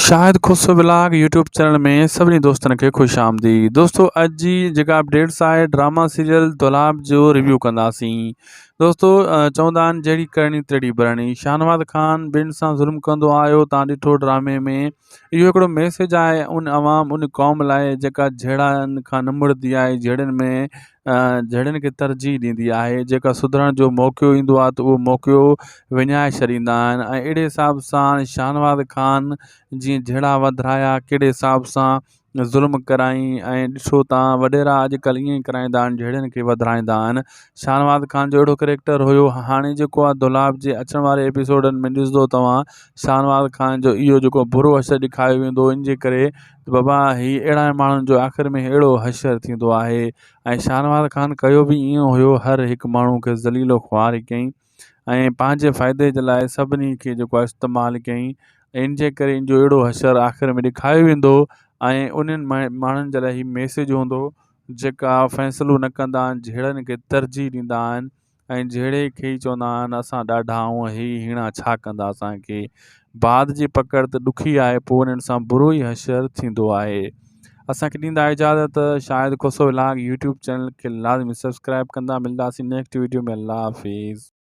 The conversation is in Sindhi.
Shahid Khoso vlog YouTube channel ۾ سڀني دوستن کي خوش آمديد دوستو اڄ جي جيڪا اپڊيٽس آهي ڊراما سيريل دولاب جو ريويو ڪنداسين دوستو چوندا آهن جهڙي ڪرڻي تهڙي برڻي شاهنواز خان ٻين سان ظلم ڪندو آيو تان ڏٺو ڊرامي ۾ اهو هڪڙو ميسيج آهي ان عوام ان قوم لاء جيڪا جهيڙن کان نه مڙندي آهي جهيڙن ۾ جهيڙن کي ترجيح ڏيندي آهي جيڪا سڌرڻ جو موقعو ايندو آهي ته اهو موقعو وڃائي ڇڏيندا آهن ۽ اهڙي حساب سان شاهنواز خان جيئن جهيڙا وڌرايا ڪهڙي حساب سان ظلم ڪرائين ۽ ڏسو تان وڏيرا اڄڪلهه ائين ئي ڪرائيندا آهن جهيڙن کي وڌرائيندا آهن شاهنواز خان جو اهڙو ڪريڪٽر هيو هاڻي جيڪو آهي دولاب جي اچڻ واري ايپيسوڊن ۾ ڏسندو توهان شاهنواز خان جو اهو جيڪو برو حشر ڏيکاريو ويندو ان جي ڪري ته بابا هي اهڙا ماڻهن جو آخر ۾ اهڙو حشر ٿيندو آهي ۽ شاهنواز خان ڪيو به ائين هيو هر هڪ ماڻهو کي ذليل و خوار ڪيائين ۽ پنهنجي فائدي جي لاء سڀني کي جيڪو آهي استعمال ڪيائين ان جي ڪري ان جو اهڙو حشر آخر ۾ ڏيکاريو ويندو ۽ انهن ماڻهن جي لاء هي ميسيج هوندو جيڪا فيصلو نه ڪندا آهن جهيڙن کي ترجيح ڏيندا آهن ۽ جهيڙي کي ئي چوندا آهن اسان ڏاڍا آهيون هي هيڻا ڇا ڪندا اسان کي بعد جي پڪڙ ته ڏکي آهي پوء انهن سان برو ئي حشر ٿيندو آهي اسان کي ڏيندا اجازت Shahid Khoso vlog YouTube channel کي لازمي سبسڪرائب ڪندا ملداسين نيڪسٽ ويڊيو ۾ الله حافظ.